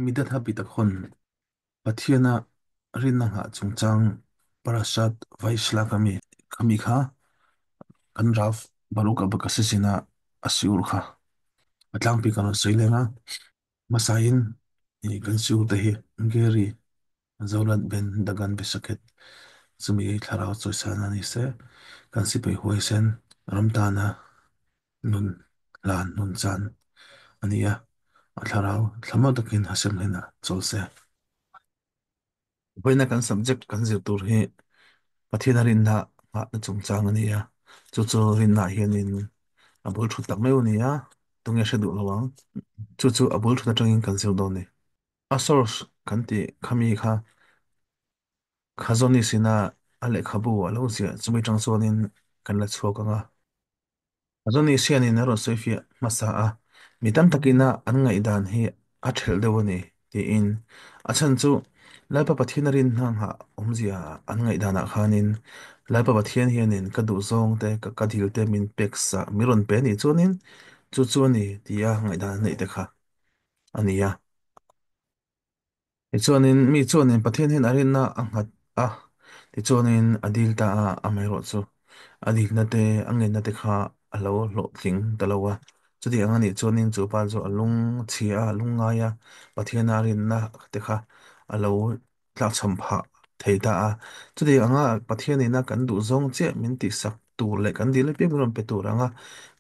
Midat Habitakhon, Pathiana rinna nghah chungchang Parashat Vaishlak ami khami kha kan Rav Baruch Abakasisina a siur kha a tlangpi kan rawn sawi leng a. Hmasain kan siur te hi Gary Zolat Ben Dagan Besaket chumi thlarau chawisana ni se kan sipai huaisen ram tana nun hlan nun chan a ni a, a thlarau thlamaw takin Hashem hnenah chawl se. Vawiina kan subject kan zir tur hi Pathian a rinna nghahna chungchang a ni a, chu chu rinnaah hianin a bul thut tak meuh a ni a, tunge hre duh lo ang. Chu chu a bul thut atangin kan zir dawn a ni. A source kan tih khami kha Khazonis ina a lehkhabu a lo ziah chumi tang chuanin kan la chhuak ang a. Khazonis hianin a rawn sawi fiah hmasa a, mi tam takina an ngaihdan hi a thelh deuh a ni tiin. A chhan chu Lalpa Pathian a rin hnanghah awmzia an ngaihdanah khanin Lalpa Pathian hianin ka duhzawng te, ka dil te min pek sak, min rawn pe anih chuanin chu chu a ni tia ngaihdan an neih te kha a ni a. Tichuanin mi chuanin Pathian hian a rinna a nghat a, tichuanin a dil ta a, amaherawhchu a dilna te, a ngenna te kha a lo hlawhtling ta lo a. Chutiang a nih chuanin chu pa chu a lung chhia a, a lung ngai a, Pathiana a rinna te kha a lo tlakchham phah thei ta a. Chutiang anga Pathianina kan duhzawng chiah min tihsak tur leh kan dil apiang min rawn pe tur anga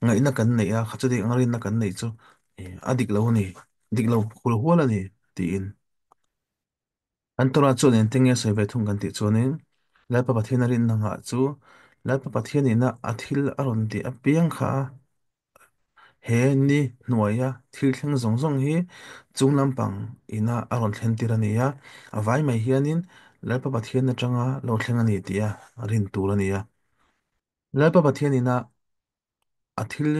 ngaihna kan neih a, chutiang anga rinna kan neih chu a dik lo a ni. Dik lo hul hual a ni, tiin. An Torah chuan engtin nge sawi ve thung kan tih chuanin, Lalpa Pathian a rinna nghah chu Lalpa Pathian ina a thil a rawn tih apiang kha he ni hnuaia thil thleng zawng zawng hi chung lampang ina a rawn thlen tir a ni a, a vai mai hianin Lalpa Pathian atanga lo thleng a ni tih a rin tur a ni a. Lalpa Pathian ina a thil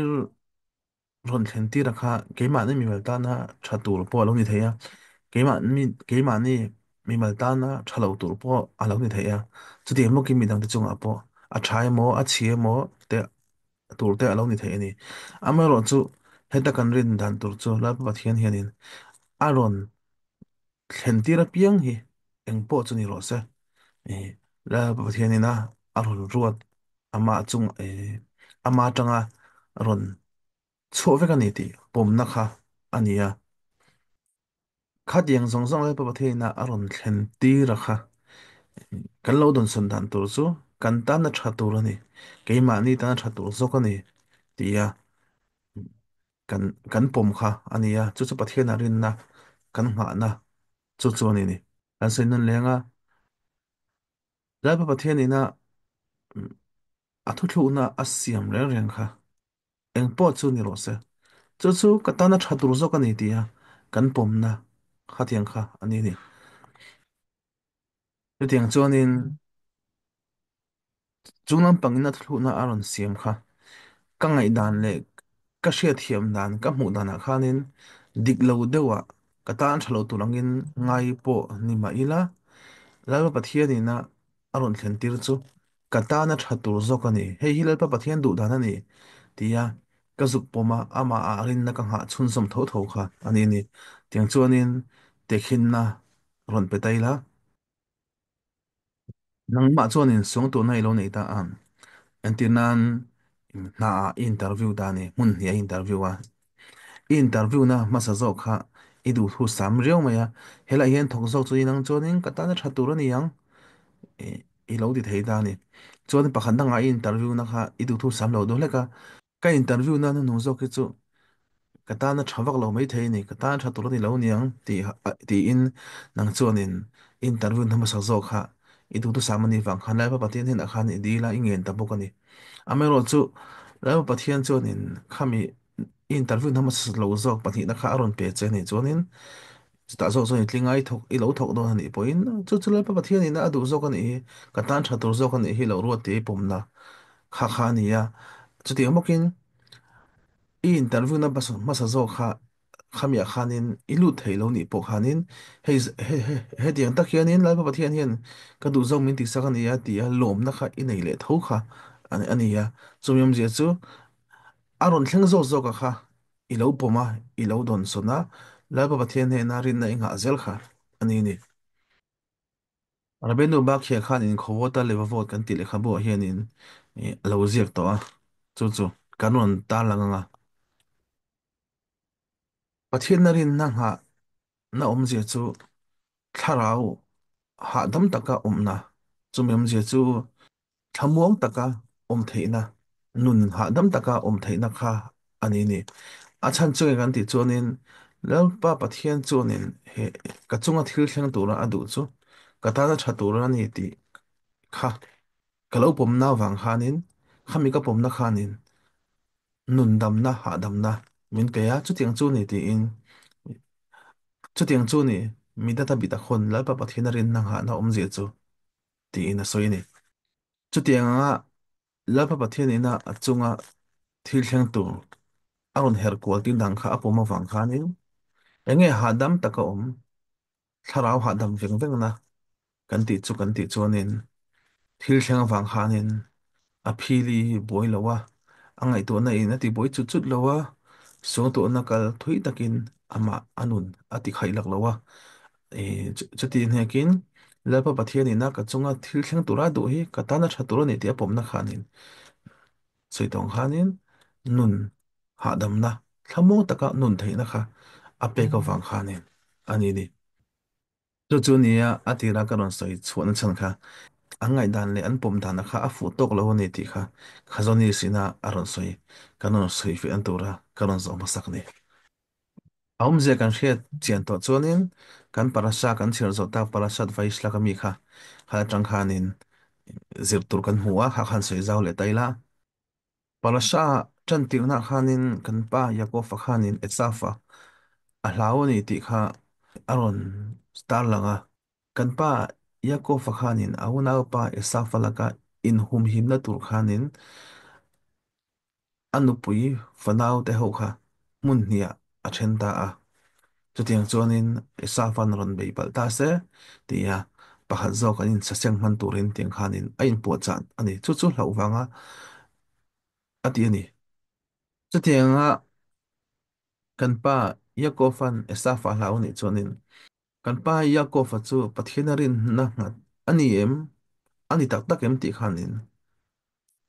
rawn thlen tir a kha keimahni mimal tana tha tur pawh a lo ni thei a, keimahni keimahni mimal tana tha lo tur pawh a lo ni thei a, chutiang bawkin midangte chungah pawh a tha emaw a chhia emaw te tur te a lo ni thei a ni. Amaherawhchu heta kan rin dan tur chu Lalpa Pathian hianin a rawn thlen tir apiang hi eng pawh chu ni rawh se. Lalpa Pathianin a a rawn ruat ama chung ama atanga rawn chhuah vek a ni tih pawmna kha a ni a. Khatiang zawng zawng Lalpa Pathianin a a rawn thlen tir a kha kan lo dawnsawn dan tur chu kan tana tha tur a ni, keimahni tana tha tur zawk a ni tia kan kan pawm kha a ni a, chu chu Pathiana rinna kan nghahna chu chu a ni ni. Kan sawi nawn leng a, Lalpa Pathianina a thuthlukna a siam reng reng kha eng pawh chu ni rawh se, chu chu ka tana tha tur zawk a ni tia kan pawmna khatiang kha a ni ni. Chutiang chuanin Chung lampangin a thluhna a rawn siam kha ka ngaihdan leh ka hriatthiam dan ka hmuh danah khanin dik lo deuhah ka tan tha lo tur angin ngai pawh ni mah ila, Lalpa Pathianina a rawn thlen tir chu ka tana tha tur zawk a ni, hei hi Lalpa Pathian duh dan a ni tia ka zuk pawm a, amah ah rinna ka nghah chhunzawm tho tho kha a ni a ni. Tiang chuanin tehkhinna rawn pe ta ila. Nangmah chuanin suangtuahna i lo nei ta a, entir nan hnaah i interview ta a ni, hmun hnih a interview a. I interview na hmasa zawk kha i duhthu sam riau mai a, helaiah hian thawk zawk chu inang chuanin ka tana tha tur a ni ang i lo ti thei ta a ni. Chuan pakhat dangah i interview na kha i duhthu sam lo deuh hlek a, Ka interview na hnuhnung zawk hi chu ka tana tha vak lo maithei a ni, ka tana tha tur a ni lo niang tih tiin nang chuanin interview na hmasa zawk kha i duhthusam a nih vang khan Lalpa Pathian hnenah khan i dil a, i ngen ta bawk a ni. Amaherawhchu chu Lalpa Pathian chuanin khami i interview na hmasa lo zawk pahnihna kha a rawn pe che a nih chuanin chutah zawk chuan i tling a, i thawk i lo thawk dawn a nih pawhin chu chu Lalpa Pathianin a duh zawk a nih hi, ka tan tha tur zawk a nih hi lo ruat tih i pawmna kha kha a ni a. Chutiang bawkin i interview na hmasa zawk kha khamiah khanin i lut thei lo nih pawh khanin hei hetiang tak hianin Lalpa Pathian hian ka duh zawk min tihsak a ni a tia lawmna kha i nei leh tho kha a ni a. Chumi awmzia chu a rawn thleng zawk zawk a kha i lo pawm a, i lo dawnsawn a, Lalpa Pathian hnena rinna i nghah zel kha a ni ni. Rabenu Bakhia khanin Khawvawta Levavawt kan tih lehkhabuah hianin a lo ziak tawh a, chu chu kan rawn tarlang ang a. Pathianna rinna nghahna awmzia chu thlarau hahdam taka awmna, chumi awmzia chu thlamuang taka awm theihna, nun hahdam taka awm theihna kha a ni ni. A chhan chu nge kan tih chuanin Lalpa Pathian chuanin he ka chunga thil thleng tura a duh chu ka tana tha tur a ni tih kha ka lo pawmna vang khanin khami ka pawmna khanin nun damna hahdamna min pe a, chutiang chu ni tiin chutiang chu ni midata bitakhawn Lalpa Pathian a rinna nghahna awmzia chu tiin a sawi a ni. Chutiang anga Lalpa Pathian ina a chunga thil thleng tur a rawn her kual tin dang kha a pawm avang khanin enge hahdam taka awm thlarau hahdam veng vengna kan tih chu kan tih chuanin thil thleng avang khanin a phili buai lo a, a ngaihtuahna in a ti buai chut chut lo a, suangtuahna kal thui takin amah a nun a ti khaih lak lo a. Chuti hnekin Lalpa Pathian ina ka chunga thil thleng tura duh hi ka tana tha tur a ni tih a pawmna khanin sawi tawng khanin nun hahdamna thlamuang taka nun theihna kha a pek avang khanin a ni ni. Chu chu nia a tira ka rawn sawi chhuahna chhan kha an ngaihdan leh an pawm dana kha a fuh tawk lo a ni tih kha Khazawni sina a rawn sawi kan rawn sawi fiah an tura ka rawn zawh hmasak ni. A awmzia kan hriat chian tawh chuanin kan parasha kan chhiar zawh tak Parashat Vayishlak ami kha kha atang khanin zir tur kan hmu a, kha khan sawi zau leh ta ila. Parasha tan tirhna khanin kan pa Yaakov-a khanin Esau-a a hlau a ni tih kha a rawn tarlang a. Kan pa Yaakov-a khanin a unaupa Esau-a laka inhumhimna tur khanin a nupui fanau te ho kha hmun hniah a then ta a. Chutiang chuanin Esau-a'n rawn bei palh ta se tia pakhat zawk an insaseng hman turin tiang khanin a inpuahchah a ni. Chu chu hlauh vanga a ti a ni. Chutianga kan pa Yaakov-a'n Esau-a hlau a nih chuanin kan pa Yaakov-a chu Pathian a rinna nghat a ni em? A ni tak tak em tih khanin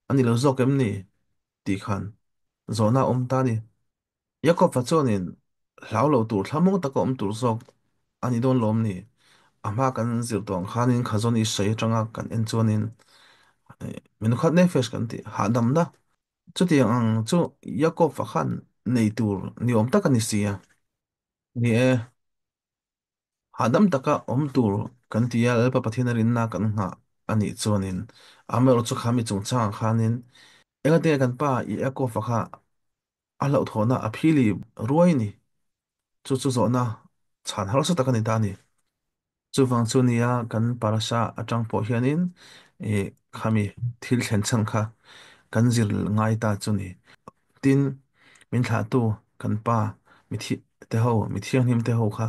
a ni lo zawk em ni? Tih khan zawhna a awm ta a ni. Yaakov-a chuanin hlau lo tur thlamawng taka awm tur zawk a ni dawn lawm ni? A hma kan zir tawh ang khanin Khazon i sawi atanga kan en chuanin minukhat nefesh kan tih hahdamna chutiang ang chu Yaakov-a khan nei tur ni awm tak a ni si a. Ni e, hahdam taka awm tur kan ti a, Lalpa Pathian a rinna kan nghah a nih chuanin amaherawhchu kha mi chungchangah khanin engati nge kan pa Yaakov-a kha a hlauhthawhna a phili ruai ni? Chu chu zawhna chhan harsa tak a ni ta a ni. Chuvang chu nia kan parasha atang pawh hianin khami thil thlen chhan kha kan zir ngai ta chu ni. Tin, min thlahtu kan pa mithi te ho, mi thianghlim te ho kha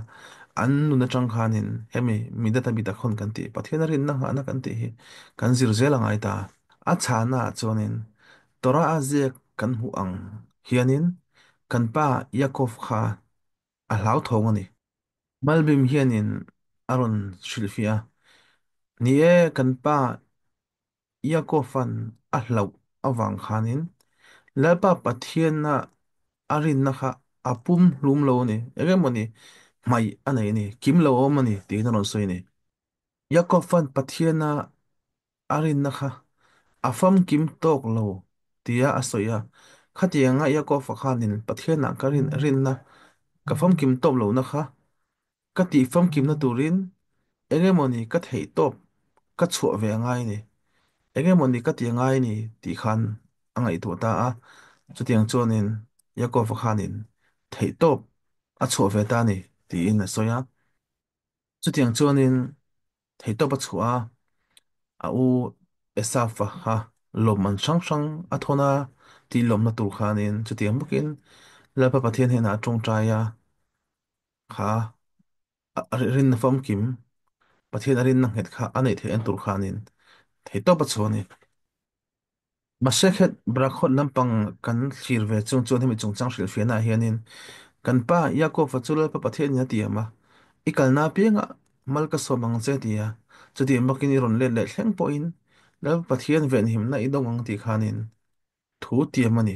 an nun atang khanin hemi midata bitakhawn kan tih, Pathian a rinna nghahna kan tih hi kan zir zel a ngai ta. A chhana ah chuanin Torah a ziak kan hmuh ang hianin kan pa Yaakov kha a hlauthawng a ni. Malbim hianin a rawn hrilhfiah a, Ni e, kan pa Yaakov-a'n a hlauh avang khanin Lalpa Pathiana a rinna kha a pum hlum lo a ni, eng emaw ni, hmaih a nei a ni, kim lo a awm a ni, tiin a rawn sawi a ni. Yaakov-a'n Pathiana a rinna kha a famkim tawk lo tia a sawi a. Khatianga Yaakov-a khanin Pathianah ka rinna ka famkim tawp lohna kha ka tih famkimna turin eng emawni ka theih tawp ka chhuah ve a ngai a ni, eng emawni ka ti a ngai a ni tih khan a ngaihtuah ta a. Chutiang chuanin Yaakov-a khanin theih tawp a chhuah ve ta a ni tiin a sawi a. Chutiang chuanin theihtawp a chhuah a, a u Esau-a kha lawmman hrang hrang a thawn a tih lawmna tur khanin chutiang bawkin Lalpa Pathian hnenah a tawngtai a, kha a rinna famkim, Pathian a rinna nghet kha a neih theih an tur khanin theihtawp a chhuah a ni. Mahse khet Brakhawt lampang kan thlir ve chung chuan hemi chungchang hrilhfiahnaah hianin Kan pa Yaakova chu Lalpa Pathianin a tiam a, I kalna apiangah mal ka sawm ang che ti a, chutiang bakin i rawn let leh thleng pawhin Lalpa Pathian venhimna i dawng ang tih khanin thu tiam a ni.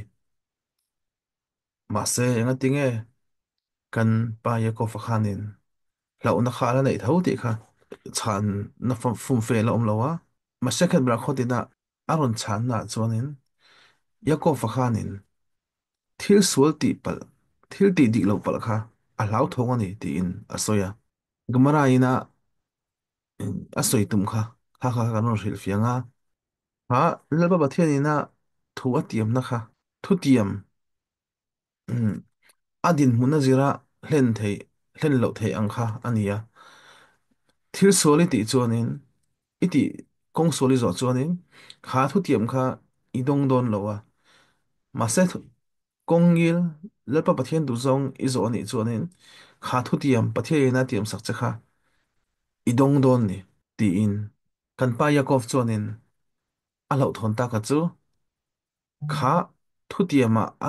Mahse, engatinge kan pa Yaakova khanin hlauhna kha a la neih tho tih kha chhanna fumfe a la awm lo a. Mahse, khat berah khawtinah a rawn chhannaah chuanin Yaakova khanin Thil sual tih palh, thil tih dik loh palh kha a hlauthawng a ni tiin a sawi a. Gemara ina a sawi tum kha kha kha kan rawn hrilh fiang a. Kha Lalpa Pathian ina thu a tiamna kha thutiam a dinhmun a zira hlen theih, hlen loh theih ang kha a ni a. Thil sual i tih chuanin, i tih kawng sual i zawh chuanin kha thutiam kha i dawng dawn lo a. Mahse Kawng ngil, Lalpa Pathian duhzawng i zawh anih chuanin kha thutiam Pathianin a tiamsak che kha i dawng dawn ni, tiin kan pa Yaakov chuanin a hlauhthawn ta kha chu kha thutiama a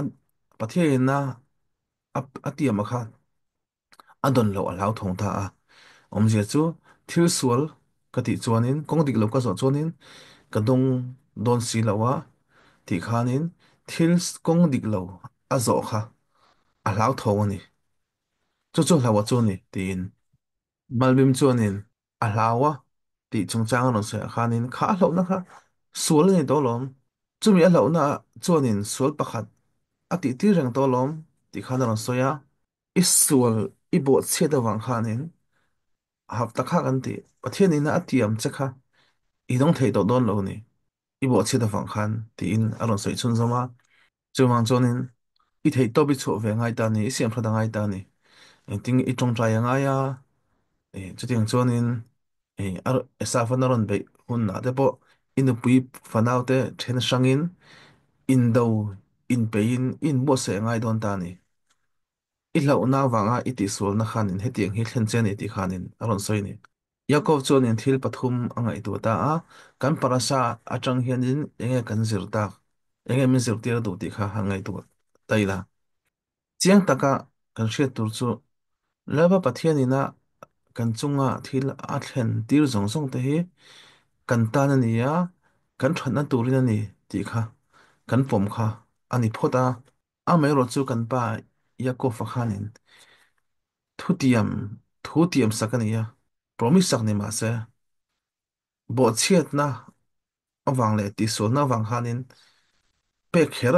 Pathianin a a tiama kha a dawn loh a hlauthawng ta a. Awmzia chu thil sual ka tih chuanin, kawng dik lo ka zawh chuanin ka dawng dawn si lo a tih khanin thil kawng dik lo a zawh kha a hlauthawng a ni. Chu chu hlauh a chu a ni tiin Malbim chuanin a hlau a tih chungchang a rawn sawi ah khanin kha a hlauhna kha sual a ni tawh alawm, chumi a hlauhna chuanin sual pakhat a tih tir reng tawh alawm tih khan a rawn sawi a. I sual i bawhchhiat avang khanin hafta kha kan ti, Pathian ina a tiam che kha i dawng thei tawh dawn lo ni, i bawhchhiat avang khan tiin a rawn sawi chhunzawm a. Chuvang chuanin i theihtawp i chhuah ve ngai ta ni, i siamhrat a ngai ta ni, engtin i tawngtai a ngai a, chutiang chuanin Esau-an a rawn beih hunah te pawh i nupui fanau te then hrangin indo inpeihin i inbuatsaih a ngai dawn ta ni. I hlauhna avanga i tihsualna khanin hetiang hi thlen che a ni tih khanin a rawn sawi a ni. Yaakov chuanin thil pathum a ngaihtuah ta a, Kan parasha atang hianin enge kan zir tak, enge min zirtir a duh tih kha han ngaihtuah ta ila. Chiang taka kan hriat tur chu Lalpa Pathianina kan chunga thil a thlen tir zawng zawng te hi kan tan a ni a, kan thatna turin a ni tih kha kan pawm kha a ni phawt a. Amaherawh chu kan pa Yaakov-a khanin thutiam thu tiam sak a ni a, promise sak ni mah se, bawhchhiatna avang leh tihsualna avang khanin pek kher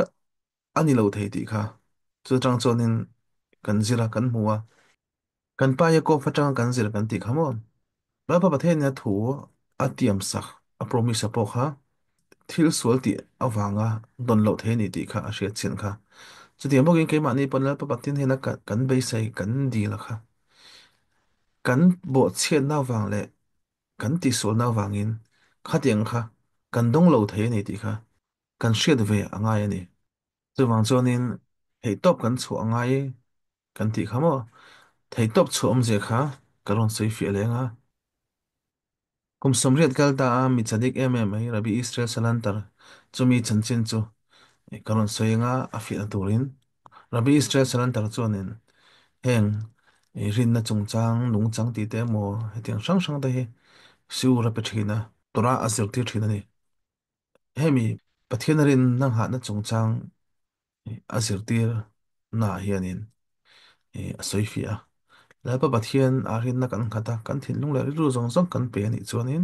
a ni lo thei tih kha chu atang chuanin kan zir a, kan hmu a. Kan pa Yaakov atanga kan zir kan tih kha maw? Lalpa Pathianin a thu a tiam sak, a promise a pawh kha thil sual tih avanga dawn loh thei a ni tih kha a hriat chian kha. Chutiang bawkin keimahni pawn Lalpa Pathian hian a kan beisei, kan dil a kha. Kan bawhchhiatna avang leh kan tihsualna avangin khatiang kha kan dawng lo thei a ni tih kha kan hriat ve a ngai a ni. Chuvang chuanin theihtawp kan chhuah a ngai kan tih kha maw? Theihtawp chhuah awmzia kha ka rawn sawi fiah leng a. Kum 80 kal ta a mi chadik em em mai Rabbi Israel Salanter chumi chanchin chu ka rawn sawi anga a fiahna turin Rabbi Israel Salanter chuanin heng rinna chungchang, nungchang tih te emaw hetiang hrang hrang te hi siur a pe thin a, Torah a zirtir thin a ni. Hemi Pathian rinna nghahna chungchang a zirtir naah hianin a sawi fiah a. Lalpa Pathian a rinna kan nghat a, kan thinlung leh rilru zawng zawng kan pe a nih chuanin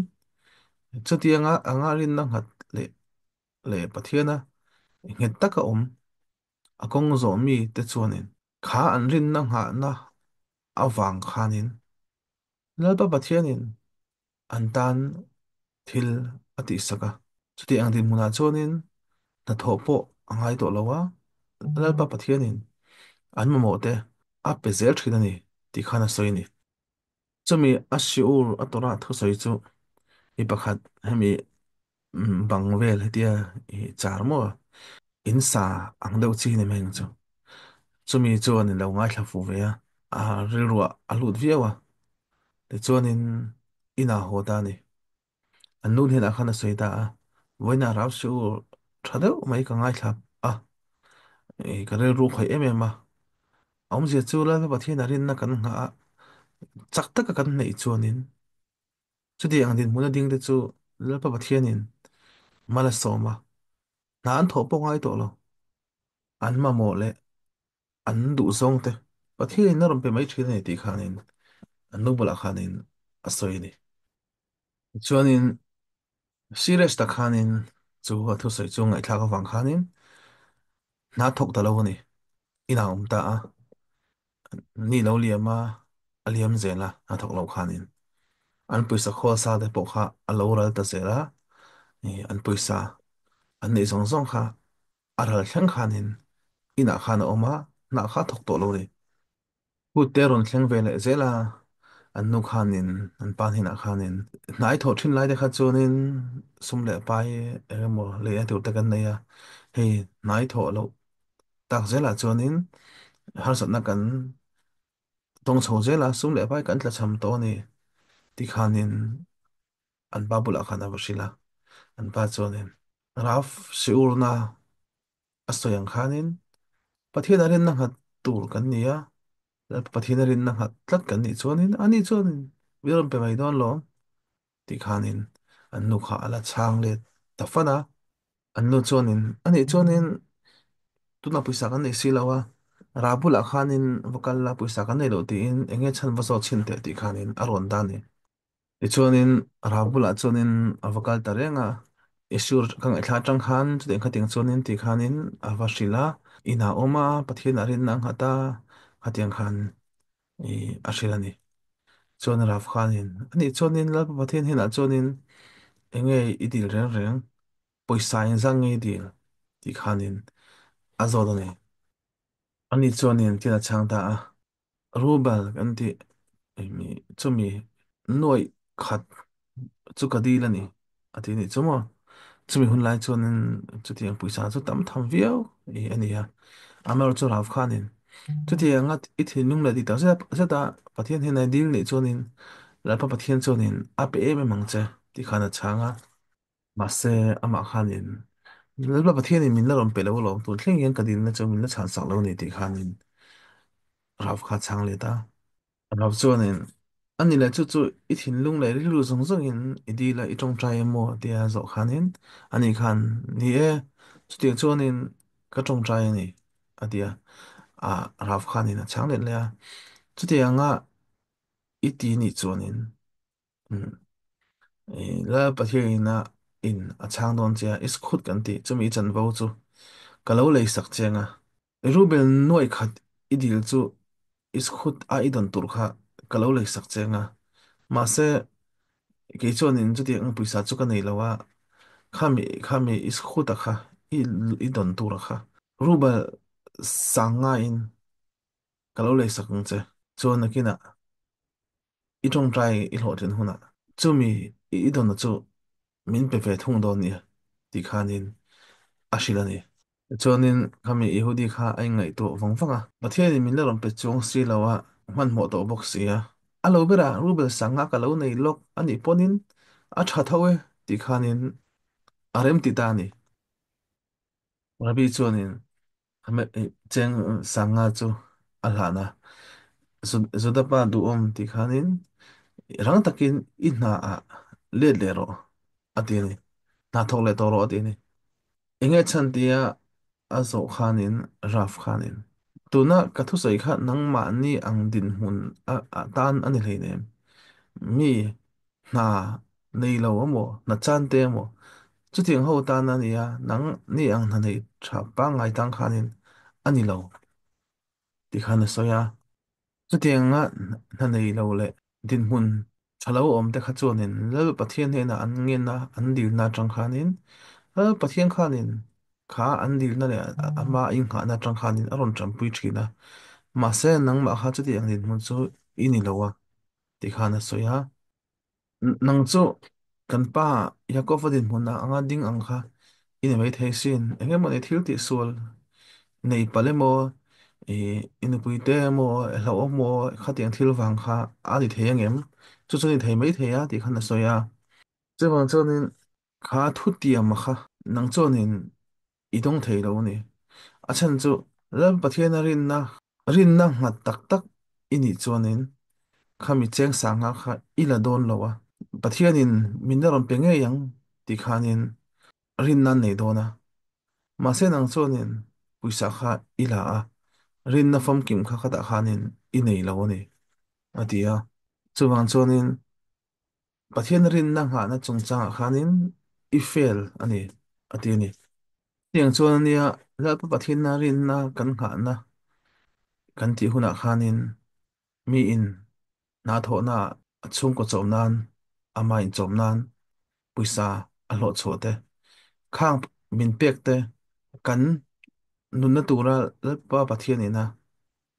chutianga anga rinna nghat leh leh Pathiana nghet taka awm a kawng zawh mi te chuanin kha an rinna nghahna avang khanin Lalpa Pathianin an tan thil a tihsak a. Chutiang ang dinhmunah chuanin hnathawh pawh a ngai tawh lo a, Lalpa Pathianin an mamawh te a pe zel thin a ni tih khan a sawi a ni. Chumi a shiur a tawrah thusawi chu mi pakhat hemi bang vel hetia i char maw in sa ang deuh chi ni mai ang chu. Chumi chuan in lo ngaithla fuh ve a, a rilruah a lut viau a. Tichuanin inah haw ta a ni. An nu hnenah khan a sawi ta a, Vawiinah rau si u, tha deuh mai ka ngaithla a, ka rilru khawih em em a. Awmzia chu Lalpa Pathian a rinna kan nghah a, chak taka kan neih chuanin chuti ang dinhmuna dingte chu Lalpa Pathianin mal a sawm a, hna an thawh pawh ngai tawh lo. An mamawh leh an duhzawng te Pathianin a rawn pe mai thin a ni tih khanin an nu bulah khanin a sawi a ni. Chuanin serious tak khanin chu a thusawi chu ngaihthlak avang khanin hna thawk ta lo a ni. Inah a awm ta a, ni lo liam a, a liam zel a, hna thawk lo khanin an pawisa khawl sa te pawh kha a lo ral ta zel a, an pawisa an neih zawng zawng kha a ral thleng khanin inah khan a awm a, hnah kha a thawk tawh lo a ni. Kut te rawn thleng ve leh zel a, an nu khanin, an pa hnenah khanin hnai thawh thin lai te kha chuanin sum leh pai eng emaw lei a tur te kan nei a, hei hnai thawh loh tak zelah chuanin harsatna kan tawng chho zel a, sum leh pai kan tlachham tawh a ni tikhanin an pa bulah khan a va hrilh a, an pa chuanin Raf Siurna a sawi ang khanin Pathian a rinna nghat tur kan ni a, Pathian a rinna nghat tlat kan nih chuanin ani chuanin mi rawn pe mai dawn lawm tih khanin an nu kha a la chhang let ta fan a. An nu chuanin ani chuanin tuna pawisa kan nei si lo a, ra bulah khanin va kal la pawisa kan nei loh tiin eng nge chhan va zawt chhin teh tih khanin a rawn dan a ni. Tichuanin ra bulah chuanin a va kal ta reng a, Isur ka ngaihthla atang khan chutiang khatiang chuanin ti khanin a va hrilh a, inah a awm a, Pathianah rinna a nghat a, khatiang khan i a hrilh a ni. Chuan Rav khanin, Anih chuanin Lalpa Pathian hnenah chuanin enge i dil reng reng, pawisa engzah nge i dil? Ti khanin a zawt a ni. Ani chuanin thil a chhang ta a. Rubel kan tih emi chumi nuaih khat chu ka dil a ni a ti nih chu maw. Chumi hun lai chuanin chutiang pawisa chu tam tham viau i a ni a. Amaherawhchu chu Rav khanin chutianga i thinlung leh tih tak zet zeta Pathian hian a dil nih chuanin Lalpa Pathian chuanin a pe em em ang che tih khan a chhang a. Mahse, amah khanin, Lalpa Pathianin min la rawn pe lo alawm, tun thleng hian ka dilna chu min la chhansak lo a ni tih khanin Rav kha a chhang let a. Rav chuanin, A ni le, chu chu i thinlung leh rilru zawng zawngin i dil a, i tawngtai emaw tia zawh khanin ani khan, Ni e, chutiang chuanin ka tawngtai a ni, a ti a. Rav khanin a chhang let leh a, Chutianga i ti nih chuanin, Lal Pathianina in a chhang dawn che a, i skhut kan tih chumi i chanvo chu ka lo lei sak chiang a. Rubel nuaih khat i dil chu i skhut a i dawn tur kha ka lo lei sak chiang a. Mahse, kei chuanin chutiang ang pawisa chu ka nei lo a, khami khami i skhut a kha i i dawn tur a kha Rubel sang ngaiin ka lo lei sak ang che. Chuan nakinah I tawngtai i hlawhtlin hunah chumi i dawnna chu min pe ve thung dawn nia tih khanin a hrilh a ni. Tichuanin khami Yehudi kha a inngaihtuah vang vang a. Pathianin min la rawn pe chuang si lo a, hmanhmawh tawh bawk si a. A lo berah Rubel sanga ka lo nei lawk a nih pawnin a tha tho e tih khanin a remti ta a ni. Rabbi chuanin Cheng sanga chu a hlan a, Judapa duhawm tih khanin rang takin i hna ah let leh rawh a ti a ni. Hna thawk leh tawh rawh a ti a ni. Enge chhan tia a zawh khanin Raf khanin tuna ka thusawi kha nangmahni ang dinhmun a tan a ni hleinem. Mi hna nei lo emaw, hna chan te emaw, chutiang ho tan a nia, nang ni ang hna nei tha pangngai tang khanin a ni lo ti khan a sawi a. Chutianga hna nei lo leh dinhmun tha lo awm te kha chuanin Lal Pathian hnenah an ngen a, an dilna atang khanin Lal Pathian khanin kha an dilna leh ama inghahna atang khanin a rawn tanpui thin a. Mahse nangmah kha chutiang dinhmun chu i ni lo a. Ti khan a sawi a. Nang chu kan pa Jakob-a dinhmunah anga ding ang kha i ni maithei sin. Eng emaw ni thil tih sual nei palh emaw, i nupui te emaw, i hlauh emaw khatiang thil vang kha a ni thei angem? Chu chu ni thei maithei a tih khan a sawi a. Chuvang chuanin kha thutiam kha nang chuanin i dawng thei lo a ni. A chhan chu Lal Pathiana rinna Rinna nghat tak tak i nih chuanin khami cheng sanga kha i la dawn lo a. Pathianin min la rawn pe ngei ang tih khanin rinna an nei dawn a. Mahse nang chuanin pawisa kha i la a, rinna famkim kha khatah khanin i nei lo a ni, a ti a. Chuvang chuanin Pathian rinna nghahna chungchangah khanin i fail a ni, a ti a ni. Tiang chuan ania Lalpa Pathianna rinna kan nghahna kan tih hunah khanin miin hna thawhna a chhungkaw chawm nan, ama inchawm nan pawisa a hlawh chhuah te, khang min pek te kan nunna tura Lalpa Pathian ina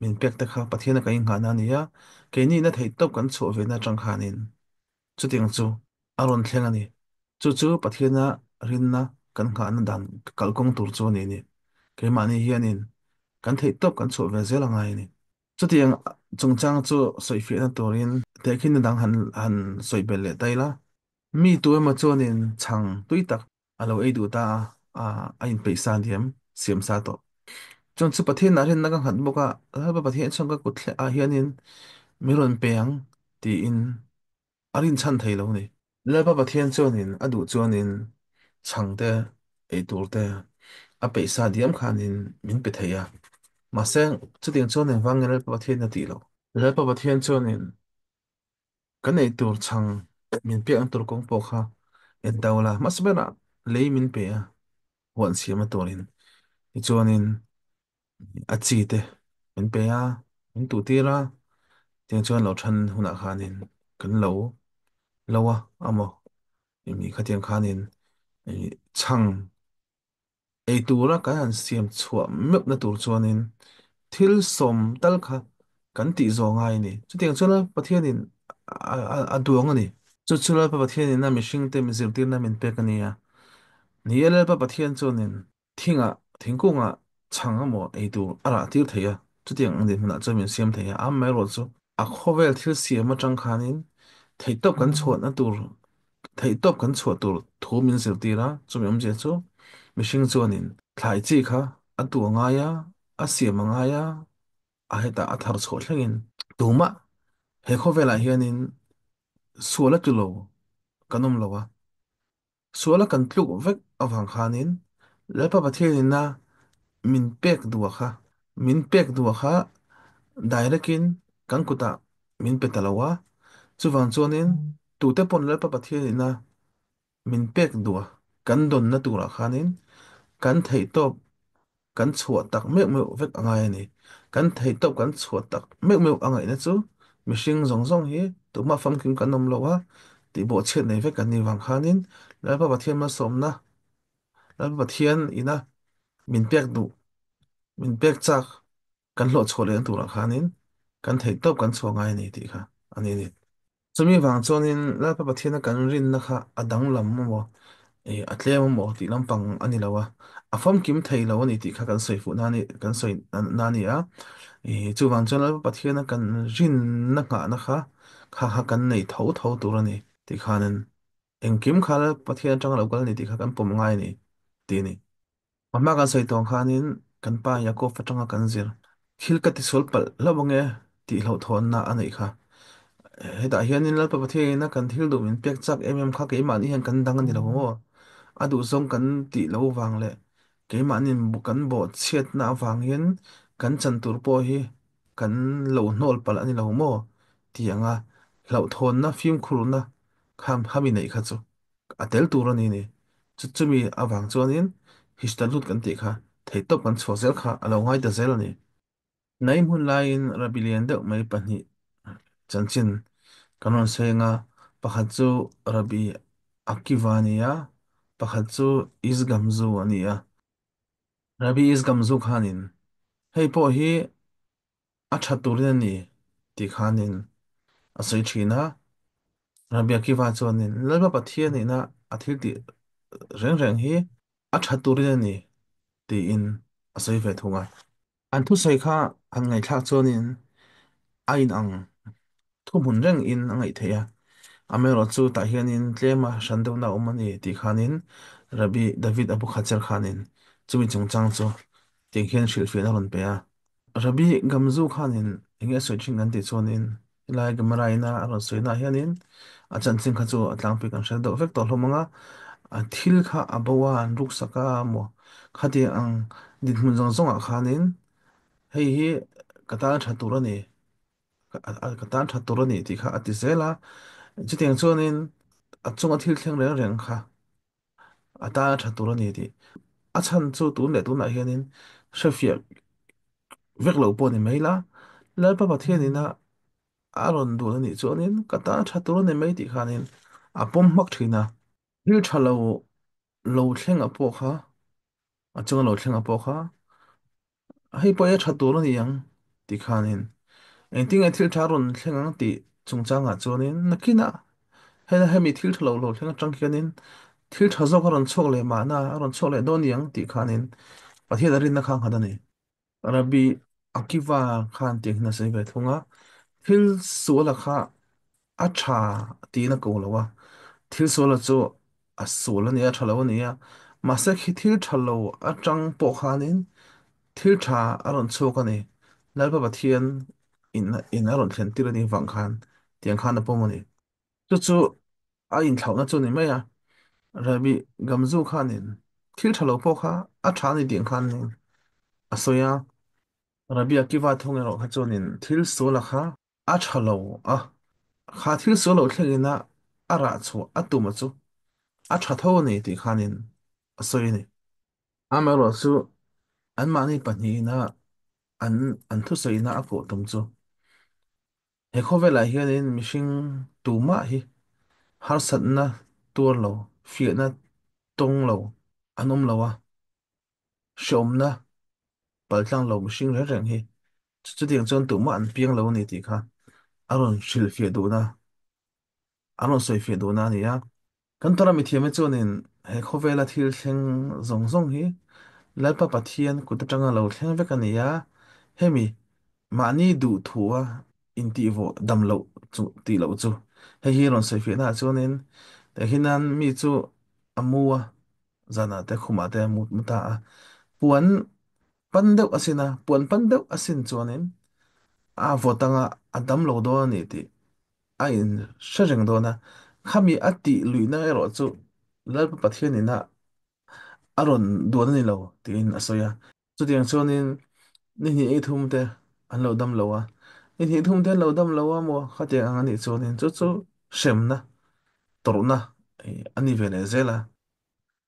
min pek te kha Pathiana kan inghahna a ni a, keini ina theihtawp kan chhuah ve na atang khanin chutiang chu a rawn thleng a ni. Chu chu Pathiana rinna kan nghahna dan kalkawng tur chu a ni a ni. Keimahni hianin kan theihtawp kan chhuah ve zel a ngai a ni. Chutiang chungchang chu sawifiahna turin tehkhinna dang han han sawi belh leh ta ila. Mi tu emaw chuanin chhang tui tak a lo ei duh ta a, a inpeih sa diam siam sa tawh. Chuan chu Pathianah rinna ka nghat bawk a, Lalpa Pathian chuan ka kut thleh ah hianin mi rawn pe ang tiin a rinchhan thei lo a ni. Lalpa Pathian chuanin a duh chuanin chhang te, ei tur te a peih sa diam khanin min pe thei a. Mahse, chutiang chuan engvang nge Lalpa Pathian a tih loh? Lalpa Pathian chuanin kan ei tur chhang min pek ang tur kawng pawh kha en do la, hmasa berah lei min pe a, huan siam a turin. Tichuanin a chi te min pe a, min tuh tir a, tiang chuan lo then hunah khanin kan lo lo a amaw imi khatiang khanin chhang ei tura kan han siam chhuah meuhna tur chuanin thil sawm tal kha kan tih zawh ngai a ni. Chutiang chuan Pathianin a duang a ni. Chu chu Lalpa Pathianin a mihringte mi zirtirna min pek a ni a. Ni e, Lalpa Pathian chuanin thingah, thingkungah chhang emaw ei tur a rah tir thei a, chutiang ang dinhmunah chuan min siam thei a. Amaherawhchu chu a khawvel thil siam atang khanin theihtawp kan chhuahna tur Theihtawp kan chhuah tur thu min zirtir a, chumi awmzia chu mihring chuanin thlai chi kha a tu a ngai a, a siam a ngai a, a hetah a thar chhuah thlengin tumah he khawvelah hianin sual a tlu lo kan awm lo a, suala kan tluk vek avang khanin Lalpa Pathianin a min pek duh a kha, min pek duh a kha direct in kan kutah min pe ta lo a, chuvang chuanin tute pawn Lalpa Pathian ina min pek duh a, kan dawnna turah khanin kan theihtawp kan chhuah tak meuh meuh vek a ngai a ni. Kan theihtawp kan chhuah tak meuh meuh a ngaihna chu mihring zawng zawng hi tumah famkim kan awm lo a, tihbawhchhiat nei vek kan nih vang khanin Lalpa Pathian malsawmna Lalpa Pathian ina min pek duh, min pek chak kan hlawh chhuah lehna turah khanin kan theihtawp kan chhuah ngai a ni tih kha a ni a ni. Chumi vang chuanin Lalpa Pathiana kan rinna kha a danglam emaw, a tlem emaw tih lampang a ni lo a, a famkim thei lo a ni tih kha kan sawi fuh na a ni, kan sawi na a ni a. Chuvang chuan Lalpa Pathiana kan rinna nghahna kha kha kha kan nei tho tho tur a ni tih khanin Engkim kha Pathian atanga lo kal a ni tih kha kan pawm ngai a ni, ti a ni. A hma kan sawi tawng khanin kan pa Yaakov atanga kan zir thil ka tisual palh hlauh ange tih hlauhthawnna a neih kha. Hetah hianin Lalpa Pathianin a kan thil duh min pek chak em em kha keimahni hian kan dang a ni lo maw? A duhzawng kan tih lo vang leh keimahni kan bawhchhiatna avang hian kan chan tur pawh hi kan lo hnawl palh a ni lo maw? Tih anga hlauhthawnna fimkhurna Kham khami neih kha chu a tel tur a ni ni. Chu chumi avang chuanin Hishtalut kan tih kha theihtawp kan chhuak zel kha a lo ngai ta zel a ni. Nei hmun laiin Rabbi lian deuh mai pahnih chanchin kan rawn sawi anga pakhat chu Rabbi Akiva a ni a, pakhat chu Isgamzu a ni a. Rabbi Isgamzu khanin hei pawh hi a tha turin a ni tih khanin a sawi thin a. Rabbi Akiva chuanin Lalpa Pathian nihna a thil tih reng reng hi a tha turin a ni tiin a sawi ve thung a. An thusawi kha han ngaihthlak chuanin a inang thuhmun reng in a ngaih theih a. Amaherawhchu tah hianin tlema hran deuhna a awm a ni tih khanin Rabbi David Abu Khatzer khanin chumi chungchang chu tiang hian hrilhfiahna a rawn pe a. Rabbi Gamzu khanin enge sawi thin kan tih chuanin helai Gemara ina a rawn sawi naah hianin a chanchin kha chu a tlangpui kan hre deuh vek tawh hlawm ang a, a thil kha a bo a an ruksak a maw khati ang dinhmun zawng zawngah khanin hei hi ka tan tha tur a ni ka tan tha tur a ni tih kha a ti zel a, chutiang chuanin a chunga thil thleng reng reng kha a tan tha tur a ni tih a chhan chu tun leh tunah hianin hrefiah vek lo pawh ni mai la, Lalpa Pathianina a rawn dun a nih chuanin ka tan tha tur a ni mai tih khanin a pawm hmak thin a. Thil tha lo lo thleng a pawh kha, a chunga lo thleng a pawh kha, hei pawh hi a tha tur a ni ang tih khanin engtin nge thil tha rawn thleng ang tih chungchangah chuanin nakinah hei hemi thil tha lo lo thleng atang hianin thil tha zawk a rawn chhuak leh mahna a rawn chhuak leh dawn ni ang tih khanin Pathian a rinna kha a nghat a ni. Rabbi Akiva khan tiang hian a sawi ve thung a, thil suala kha a tha tiin a ko lo a, thil suala chu a sual a ni a, tha lo a ni a, mahse khi thil tha lo atang pawh khanin thil tha a rawn chhuak a ni. Lalpa Pathian in in a rawn thlen tir a nih vang khan tiang khan a pawm a ni. Chu chu a inthlauhna chu ni mai a, Rabbi Gamzu khanin thil tha lo pawh kha a tha a ni tih khan a sawi a. Rabbi Akiva thung erawh kha chuanin thil suala kha a tha lo a, kha thil sual lo thlengin a a rah chhuah a tum a chu a tha tho a ni tih khanin a sawi a ni. Amaherawh chu anmahni pahnihin a an an thusawiina a kawh tum chu he khawvelah hianin mihring tumah hi harsatna tuar lo, fiahna tawng lo an awm lo a, hreawmna paltlang lo mihring reng reng hi chutiang chuan tumah an piang lo a ni tih kha a rawn hrilhfiah duhna, a rawn sawifiah duhna a ni a. Kan Torah mithiam hi chuanin he khawvela thil thleng zawng zawng hi Lalpa Pathian kut atanga lo thleng vek a ni a, hemi mahni duh thua intihvawh dam loh chu tih loh chu hei hi rawn sawifiahna ah chuanin tah hian mi chu a mu a, zanah te khumah te a mu mu ta a, puan pan deuh a sin a, puan pan deuh a sin chuanin a vawt anga a dam lo dawn a ni tih a in hre reng dawn a, khami a tih luihna erawh chu Lalpa Pathian ina a rawn duan a ni lo tiin a sawi a. Chutiang chuanin ni hnih ei thum te an lo dam lo a, ni hnih thum te an lo dam lo a maw khatiang ang a nih chuanin chu chu hremna, tawrhna a ni ve leh zel a.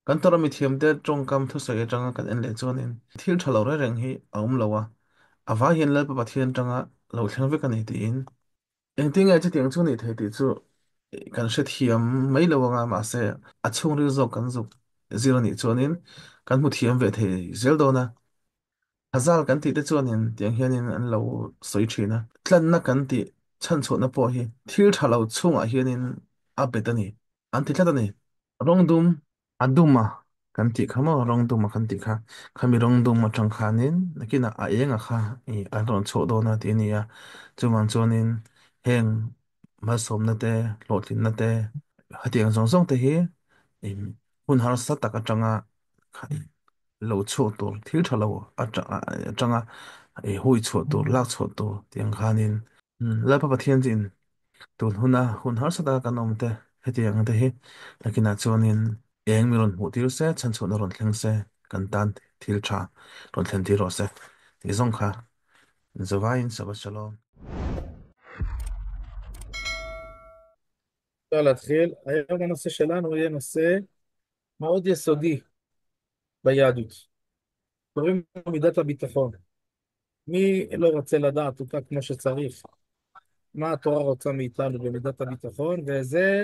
Kan tawrh a mithiamte tawngkam thusawi atanga kan en leh chuanin thil tha lo reng reng hi a awm lo a, a vai hian Lalpa Pathian atanga lo thleng vek a ni tiin. Engtin nge chutiang chu nih thei tih chu kan hrethiam mai lo anga mahse a chhungril zawk kan zuk zir anih chuanin kan hmu thiam ve thei zel dawn a. Hazal kan tih te chuanin tiang hianin an lo sawi thin a. Tlanna kan tih chhanchhuahna pawh hi thil tha lo chhungah hianin a bet a ni an ti tlat a ni. Rawng dum A dum a kan tih kha maw rawng dum a kan tih kha khami rawng dum atang khanin nakinah a eng a kha i an rawn chhuah dawn a tih a ni a, chuvang chuanin heng malsawmna te hlawhtlinna te hetiang zawng zawng te hi i hun harsa tak atanga lo chhuak tur thil tha lo atanga i hui chhuah tur lak chhuah tur tiang khanin Lalpa Pathian chin tun huna hun harsa taka kan awm te hetiang te hi nakinah chuanin eng mi rawn hmuh tir se, chhanchhuahna rawn thleng se, kan tan thil tha rawn thlen tir rawh se tih zawng kha zavaiin Shabbat Shalom. אפשר להתחיל. היום הנושא שלנו יהיה נושא מאוד יסודי ביהדות. קוראים לו מידת הביטחון. מי לא רוצה לדעת אותה כמו שצריך? מה התורה רוצה מאיתנו במידת הביטחון? וזה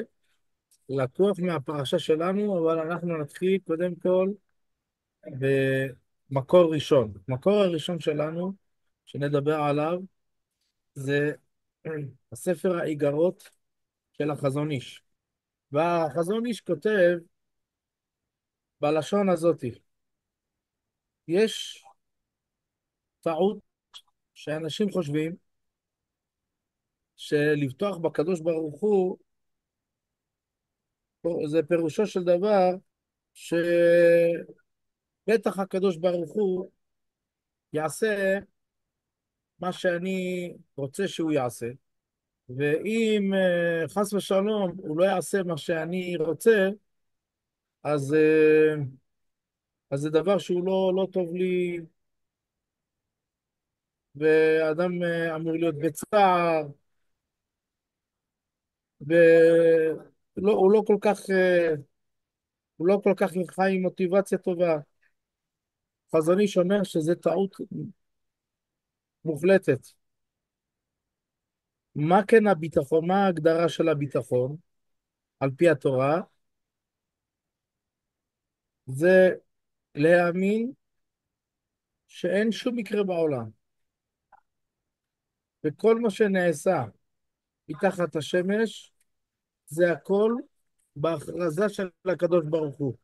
לקוח מהפרשה שלנו, אבל אנחנו נתחיל קודם כל במקור ראשון. המקור הראשון שלנו, שנדבר עליו, זה הספר האיגרות של החזון איש. והחזון איש כותב בלשון הזאת, יש טעות שאנשים חושבים שלבטוח בקדוש ברוך הוא זה פירושו של דבר שבטח הקדוש ברוך הוא יעשה מה שאני רוצה שהוא יעשה, ואם חס ושלום הוא לא יעשה מה שאני רוצה, אז זה דבר שהוא לא טוב לי, והאדם אמור להיות בצער, ולא, הוא לא כל כך הוא לא כל כך חי עם מוטיבציה טובה. חזון איש אומר שזה טעות מוחלטת. מה כן הביטחון? מה ההגדרה של הביטחון? על פי התורה, זה להאמין שאין שום מקרה בעולם. וכל מה שנעשה מתחת השמש, זה הכל בהכרזה של הקדוש ברוך הוא.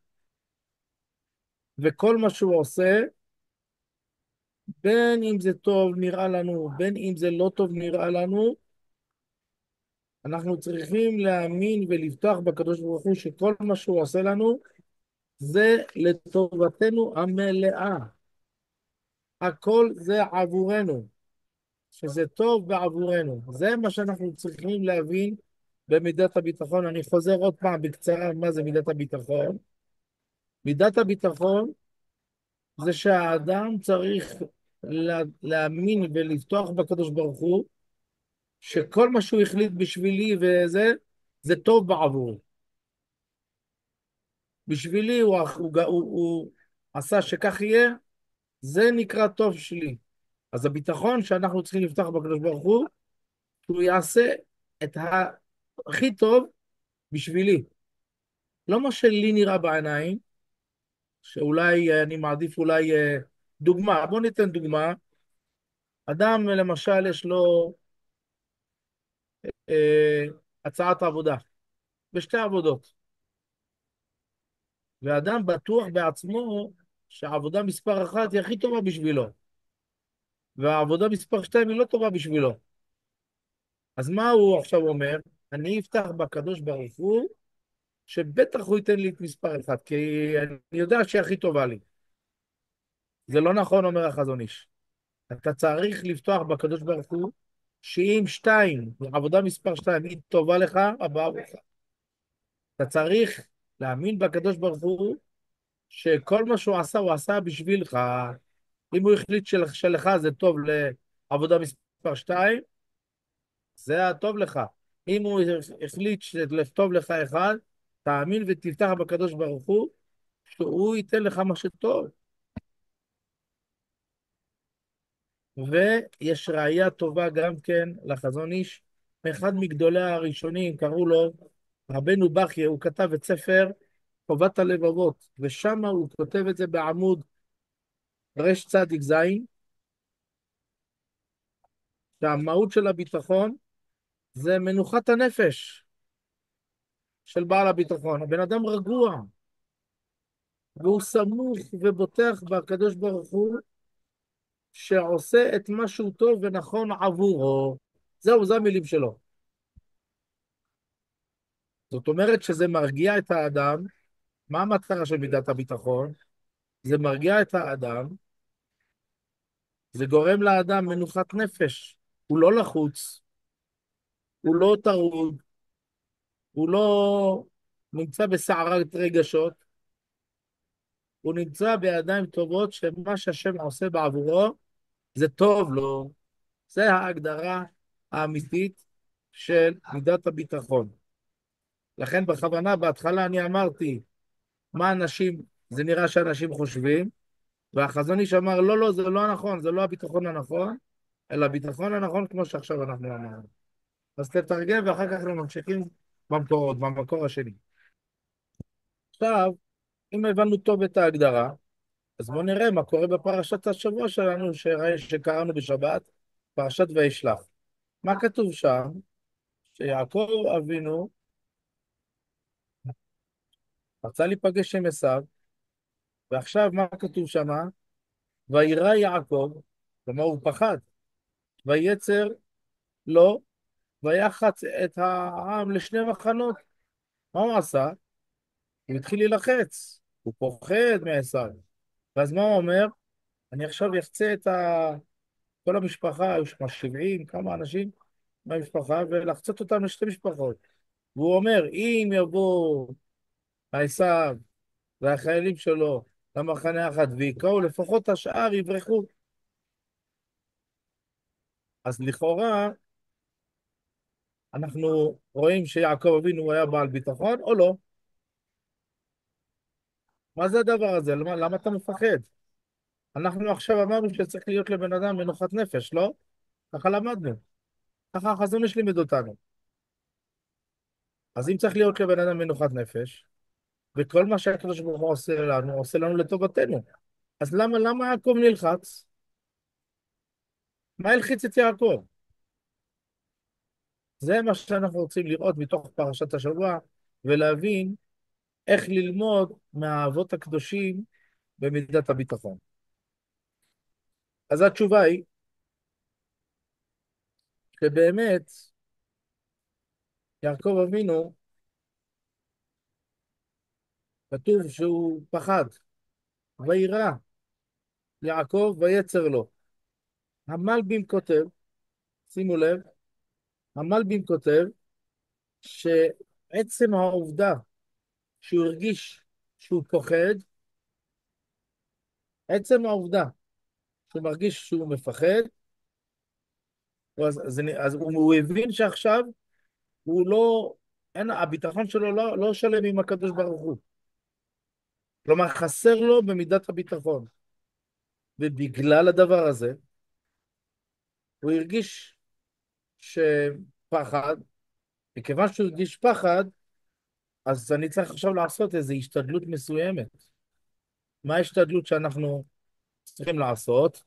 וכל מה שהוא עושה, בין אם זה טוב נראה לנו, בין אם זה לא טוב נראה לנו, אנחנו צריכים להאמין ולבטוח בקדוש ברוך הוא שכל מה שהוא עושה לנו, זה לטובתנו המלאה. הכל זה עבורנו, שזה טוב בעבורנו. זה מה שאנחנו צריכים להבין במידת הביטחון. אני חוזר עוד פעם בקצרה, מה זה מידת הביטחון? מידת הביטחון זה שהאדם צריך להאמין ולבטוח בקדוש ברוך הוא, שכל מה שהוא החליט בשבילי וזה, זה טוב בעבורי. בשבילי הוא עשה שכך יהיה, זה נקרא טוב שלי. אז הביטחון שאנחנו צריכים לפתוח בקדוש ברוך הוא, שהוא יעשה את הכי טוב בשבילי. לא מה שלי נראה בעיניים, שאולי אני מעדיף אולי דוגמה, בוא ניתן דוגמה. אדם למשל יש לו הצעת עבודה, בשתי עבודות. ואדם בטוח בעצמו שהעבודה מספר 1 היא הכי טובה בשבילו, והעבודה מספר 2 היא לא טובה בשבילו. אז מה הוא עכשיו אומר? אני אפתח בקדוש ברוך הוא, שבטח הוא ייתן לי את מספר 1, כי אני יודע שהיא הכי טובה לי. זה לא נכון, אומר החזון איש. אתה צריך לפתוח בקדוש ברוך הוא, שאם 2, עבודה מספר 2, היא טובה לך, הבאה לך. אתה צריך להאמין בקדוש ברוך הוא, שכל מה שהוא עשה, הוא עשה בשבילך. אם הוא החליט שלך זה טוב לעבודה מספר 2, זה הטוב לך. אם הוא החליט שלטוב לך 1, תאמין ותפתח בקדוש ברוך הוא, שהוא ייתן לך מה שטוב. ויש ראייה טובה גם כן לחזון איש, אחד מגדולי הראשונים, קראו לו רבנו בחיה, הוא כתב את ספר חובת הלבבות, ושם הוא כותב את זה בעמוד רש צדיק זין, שהמהות של הביטחון זה מנוחת הנפש של בעל הביטחון. הבן אדם רגוע, והוא סמוך ובוטח בקדוש ברוך הוא, שעושה את מה שהוא טוב ונכון עבורו. זהו, זה המילים שלו. זאת אומרת שזה מרגיע את האדם. מה המטרה של מידת הביטחון? זה מרגיע את האדם, זה גורם לאדם מנוחת נפש. הוא לא לחוץ, הוא לא טרוד, הוא לא נמצא בסערת רגשות, הוא נמצא בידיים טובות שמה שהשם עושה בעבורו, זה טוב לו. זה ההגדרה האמיתית של מידת הביטחון. לכן בכוונה בהתחלה אני אמרתי, מה אנשים, זה נראה שאנשים חושבים, והחזון איש אמר, לא, לא, זה לא נכון, זה לא הביטחון הנכון, אלא הביטחון הנכון כמו שעכשיו אנחנו אמרנו. אז תתרגם ואחר כך אנחנו ממשיכים במקורות, במקור השני. עכשיו, אם הבנו טוב את ההגדרה, אז בואו נראה מה קורה בפרשת השבוע שלנו שקראנו בשבת, פרשת וישלח. מה כתוב שם? שיעקב אבינו רצה להיפגש עם עשיו, ועכשיו מה כתוב שם? וירא יעקב, כלומר הוא פחד, ויצר לו, ויחץ את העם לשני מחנות. מה הוא עשה? הוא התחיל להילחץ, הוא פוחד מעשיו. ואז מה הוא אומר? אני עכשיו אחצה את כל המשפחה, היו שם 70, כמה אנשים מהמשפחה, ולחצות אותם לשתי משפחות. והוא אומר, אם יבוא עשיו והחיילים שלו למחנה אחד ויקראו, לפחות השאר יברחו. אז לכאורה, אנחנו רואים שיעקב אבינו היה בעל ביטחון או לא? מה זה הדבר הזה? למה אתה מפחד? אנחנו עכשיו אמרנו שצריך להיות לבן אדם מנוחת נפש, לא? ככה למדנו. ככה החזון איש לימד אותנו. אז אם צריך להיות לבן אדם מנוחת נפש, וכל מה שהקדוש ברוך הוא עושה לנו, עושה לנו לטובתנו. אז למה יעקב נלחץ? מה הלחיץ את יעקב? זה מה שאנחנו רוצים לראות מתוך פרשת השבוע, ולהבין איך ללמוד מהאבות הקדושים במידת הביטחון. אז התשובה היא, שבאמת יעקב אבינו, כתוב שהוא פחד, וירא יעקב ויצר לו. המלבים כותב, שימו לב, המלבים כותב שעצם העובדה שהוא הרגיש שהוא פוחד, עצם העובדה שהוא מרגיש שהוא מפחד, אז הוא הבין שעכשיו הוא לא, אין, הביטחון שלו לא שלם עם הקדוש ברוך הוא. כלומר, חסר לו במידת הביטחון. ובגלל הדבר הזה, הוא הרגיש שפחד, מכיוון שהוא הרגיש פחד, אז אני צריך עכשיו לעשות איזו השתדלות מסוימת. מה ההשתדלות שאנחנו צריכים לעשות?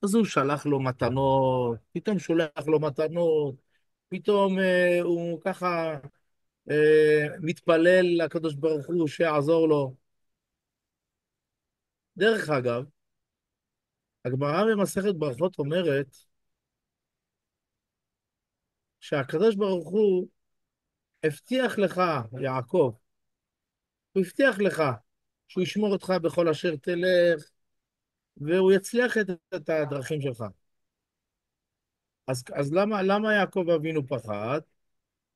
אז הוא שלח לו מתנות, פתאום שולח לו מתנות, פתאום הוא ככה מתפלל לקדוש ברוך הוא שיעזור לו. דרך אגב, הגמרא במסכת ברכות אומרת שהקדוש ברוך הוא הבטיח לך, יעקב, הוא הבטיח לך שהוא ישמור אותך בכל אשר תלך, והוא יצליח את הדרכים שלך. אז למה יעקב אבינו פחד?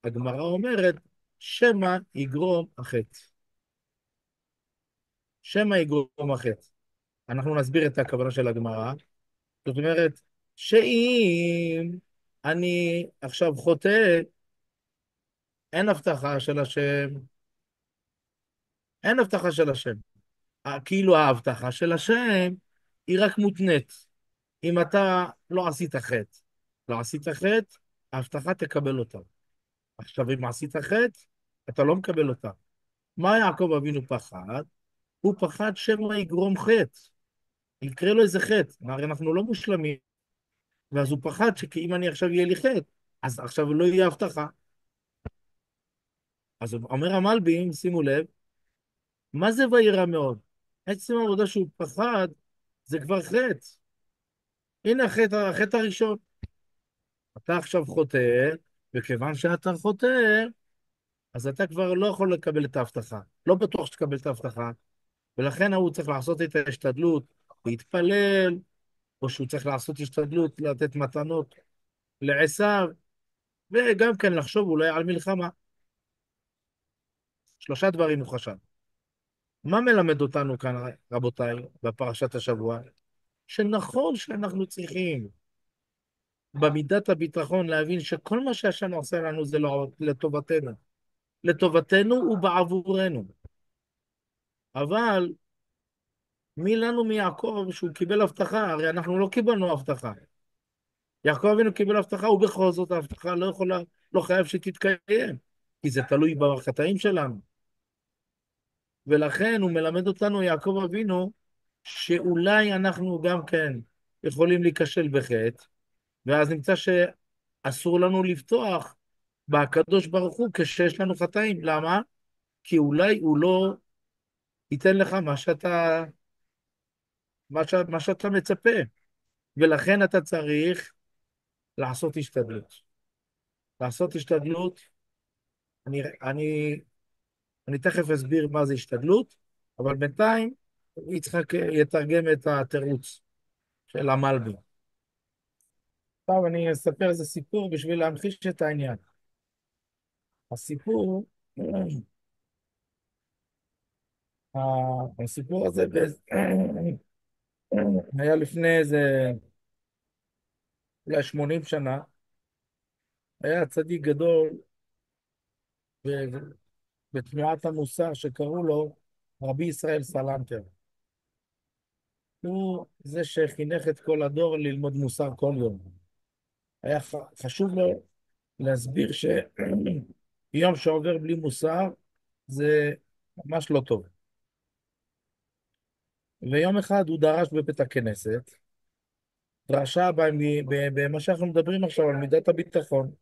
הגמרא אומרת, שמא יגרום החטא. שמא יגרום החטא. אנחנו נסביר את הכוונה של הגמרא. זאת אומרת, שאם אני עכשיו חוטא, אין הבטחה של השם. אין הבטחה של השם. ההבטחה של השם היא רק מותנית. אם אתה לא עשית חטא, לא עשית חטא, ההבטחה תקבל אותה. עכשיו, אם עשית חטא, אתה לא מקבל אותה. מה יעקב אבינו פחד? הוא פחד שמא יגרום חטא. יקרה לו איזה חטא. הרי אנחנו לא מושלמים. ואז הוא פחד שכי אם אני עכשיו יהיה לי חטא, אז עכשיו לא יהיה הבטחה. אז אומר המלבים, שימו לב, מה זה וירא מאוד? עצם העובדה שהוא פחד, זה כבר חטא. הנה החטא הראשון. אתה עכשיו חוטא, וכיוון שאתה חוטא, אז אתה כבר לא יכול לקבל את ההבטחה. לא בטוח שתקבל את ההבטחה, ולכן הוא צריך לעשות את ההשתדלות, להתפלל, או שהוא צריך לעשות השתדלות, לתת מתנות לעשיו, וגם כן לחשוב אולי על מלחמה. 3 דברים הוא חשב. מה מלמד אותנו כאן, רבותיי, בפרשת השבוע? שנכון שאנחנו צריכים במידת הביטחון להבין שכל מה שהשם עושה לנו זה לא לטובתנו. לטובתנו ובעבורנו. אבל מי לנו מיעקב שהוא קיבל הבטחה? הרי אנחנו לא קיבלנו הבטחה. יעקב אבינו קיבל הבטחה, ובכל זאת ההבטחה לא חייב שתתקיים, כי זה תלוי בחטאים שלנו. ולכן הוא מלמד אותנו, יעקב אבינו, שאולי אנחנו גם כן יכולים להיכשל בחטא, ואז נמצא שאסור לנו לפתוח בקדוש ברוך הוא כשיש לנו חטאים. למה? כי אולי הוא לא ייתן לך מה שאתה מצפה, ולכן אתה צריך לעשות השתדלות. לעשות השתדלות, אני תכף אסביר מה זה השתדלות, אבל בינתיים יצחק יתרגם את התירוץ של המלבי. עכשיו אני אספר איזה סיפור בשביל להמחיש את העניין. הסיפור, הסיפור הזה היה לפני איזה אולי 80 שנה, היה צדיק גדול בתנועת המוסר שקראו לו רבי ישראל סלנטר. הוא זה שחינך את כל הדור ללמוד מוסר כל יום. היה חשוב לו להסביר שיום שעובר בלי מוסר זה ממש לא טוב. ויום אחד הוא דרש בבית הכנסת, דרשה במה שאנחנו מדברים עכשיו על מידת הביטחון,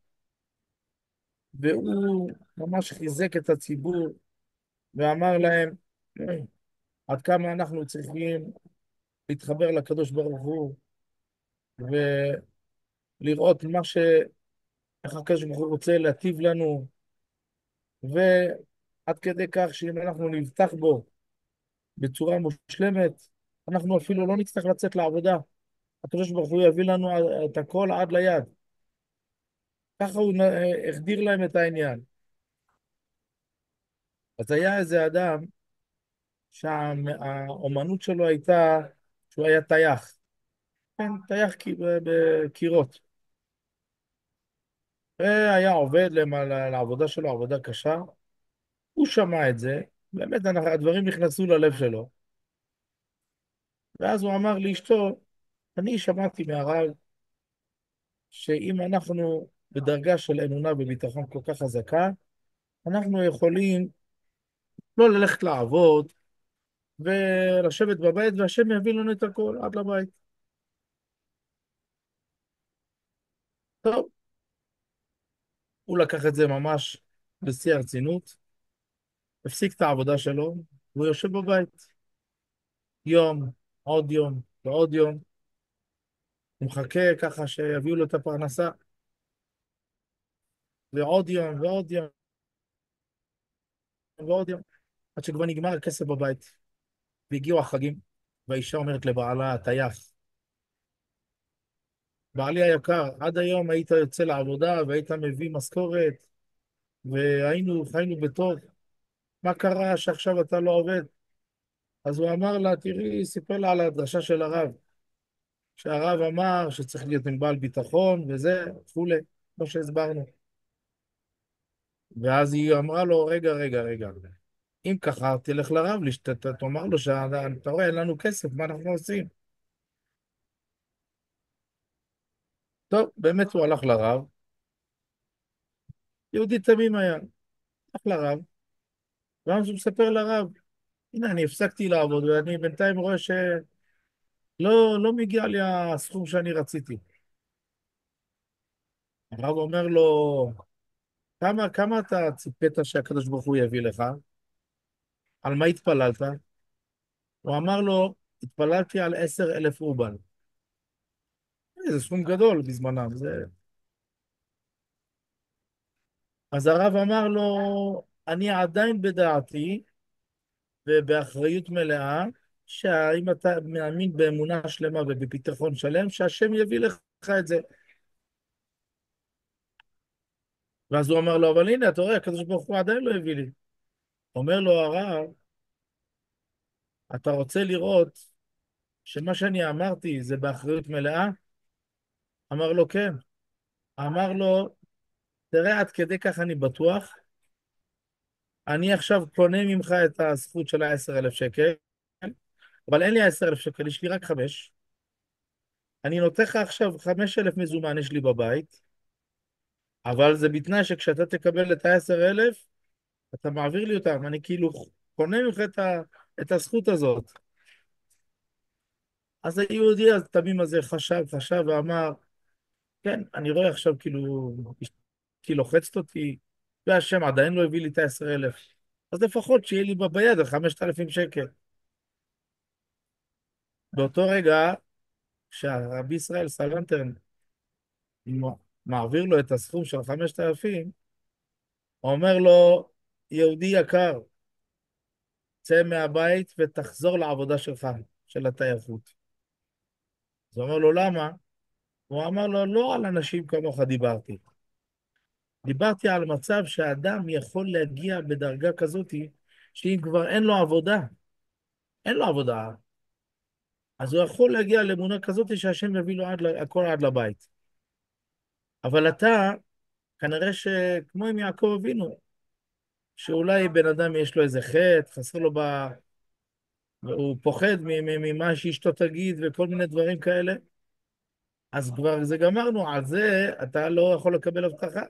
והוא ממש חיזק את הציבור ואמר להם עד כמה אנחנו צריכים להתחבר לקדוש ברוך הוא ולראות איך הקדוש ברוך הוא רוצה להטיב לנו, ועד כדי כך שאם אנחנו נבטח בו בצורה מושלמת, אנחנו אפילו לא נצטרך לצאת לעבודה. הקדוש ברוך הוא יביא לנו את הכל עד ליד. ככה הוא החדיר להם את העניין. אז היה איזה אדם שהאומנות שלו הייתה שהוא היה טייח. כן, טייח בקירות. והיה עובד לעבודה שלו, עבודה קשה. הוא שמע את זה, באמת הדברים נכנסו ללב שלו. ואז הוא אמר לאשתו, אני שמעתי מהרב שאם אנחנו בדרגה של אמונה וביטחון כל כך חזקה, אנחנו יכולים לא ללכת לעבוד ולשבת בבית, והשם יביא לנו את הכל עד לבית. טוב, הוא לקח את זה ממש בשיא הרצינות, הפסיק את העבודה שלו, והוא יושב בבית. יום, עוד יום ועוד יום. הוא מחכה ככה שיביאו לו את הפרנסה. ועוד יום ועוד יום ועוד יום, עד שכבר נגמר הכסף בבית. והגיעו החגים, והאישה אומרת לבעלה, הטייח, בעלי היקר, עד היום היית יוצא לעבודה והיית מביא משכורת, והיינו, חיינו בטוב. מה קרה שעכשיו אתה לא עובד? אז הוא אמר לה, תראי, סיפר לה על הדרשה של הרב, שהרב אמר שצריך להיות עם בעל ביטחון וזה, וכולי, כמו שהסברנו. ואז היא אמרה לו, רגע, רגע, רגע, אם ככה, תלך לרב, תאמר לו שאתה רואה, אין לנו כסף, מה אנחנו עושים? טוב, באמת הוא הלך לרב. יהודי תמים היה, הלך לרב, ואז הוא מספר לרב, הנה, אני הפסקתי לעבוד, ואני בינתיים רואה שלא, לא מגיע לי הסכום שאני רציתי. הרב אומר לו, כמה אתה ציפית שהקדוש ברוך הוא יביא לך? על מה התפללת? הוא אמר לו, התפללתי על 10,000 רובל. זה סכום גדול בזמנם. זה... אז הרב אמר לו, אני עדיין בדעתי ובאחריות מלאה, שאם אתה מאמין באמונה שלמה ובביטחון שלם, שהשם יביא לך את זה. ואז הוא אמר לו, אבל הנה, אתה רואה, הקדוש ברוך הוא עדיין לא הביא לי. אומר לו הרב, אתה רוצה לראות שמה שאני אמרתי זה באחריות מלאה? אמר לו, כן. אמר לו, תראה, עד כדי כך אני בטוח, אני עכשיו קונה ממך את הזכות של ה-10,000 שקל, אבל אין לי 10,000 שקל, יש לי רק 5. אני נותן לך עכשיו 5,000 מזומן, יש לי בבית, אבל זה בתנאי שכשאתה תקבל את ה-10,000, אתה מעביר לי אותם, אני כאילו קונה ממך את הזכות הזאת. אז היהודי התמים הזה חשב, חשב ואמר, כן, אני רואה עכשיו כאילו, אשתי לוחצת אותי, והשם עדיין לא הביא לי את ה-10,000. אז לפחות שיהיה לי ביד 5,000 שקל. באותו רגע שהרבי ישראל סלנטר מעביר לו את הסכום של 5,000, אומר לו, יהודי יקר, צא מהבית ותחזור לעבודה שלך, של הטייחות. אז הוא אומר לו, למה? הוא אמר לו, לא על אנשים כמוך דיברתי. דיברתי על מצב שהאדם יכול להגיע בדרגה כזאת, שאם כבר אין לו עבודה, אין לו עבודה, אז הוא יכול להגיע לאמונה כזאת שהשם יביא לו הכל עד לבית. אבל אתה, כנראה שכמו עם יעקב אבינו, שאולי בן אדם יש לו איזה חטא, חסר לו ב-, והוא פוחד ממה שאשתו תגיד וכל מיני דברים כאלה, אז כבר זה גמרנו, על זה אתה לא יכול לקבל הבטחה.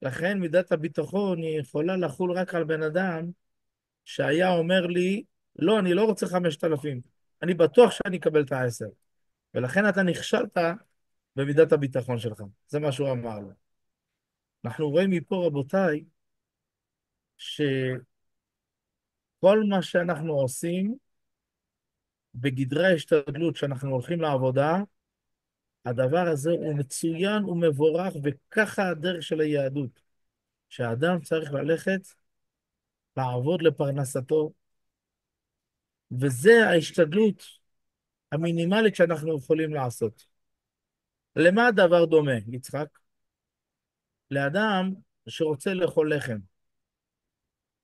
לכן מידת הביטחון היא יכולה לחול רק על בן אדם שהיה אומר לי, לא, אני לא רוצה 5,000, אני בטוח שאני אקבל את ה-10. ולכן אתה נכשלת במידת הביטחון שלך. זה מה שהוא אמר לו. אנחנו רואים מפה, רבותיי, שכל מה שאנחנו עושים בגדרי ההשתדלות שאנחנו הולכים לעבודה, הדבר הזה הוא מצוין ומבורך, וככה הדרך של היהדות, שהאדם צריך ללכת לעבוד לפרנסתו, וזה ההשתדלות המינימלית שאנחנו יכולים לעשות. למה הדבר דומה, יצחק? לאדם שרוצה לאכול לחם,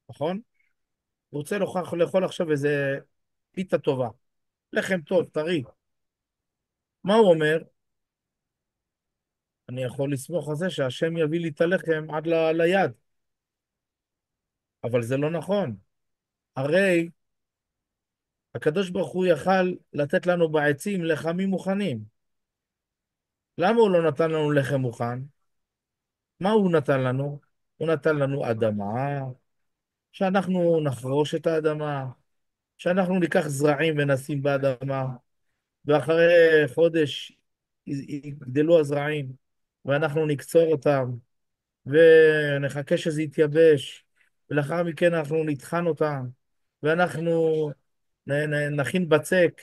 נכון? הוא רוצה לאכול עכשיו איזה פיתה טובה, לחם טוב, טרי. מה הוא אומר? אני יכול לסמוך על זה שהשם יביא לי את הלחם עד ליד. אבל זה לא נכון. הרי הקדוש ברוך הוא יכל לתת לנו בעצים לחמים מוכנים. למה הוא לא נתן לנו לחם מוכן? מה הוא נתן לנו? הוא נתן לנו אדמה, שאנחנו נחרוש את האדמה, שאנחנו ניקח זרעים ונשים באדמה, ואחרי חודש יגדלו הזרעים, ואנחנו נקצור אותם, ונחכה שזה יתייבש, ולאחר מכן אנחנו נטחן אותם, ואנחנו נכין בצק,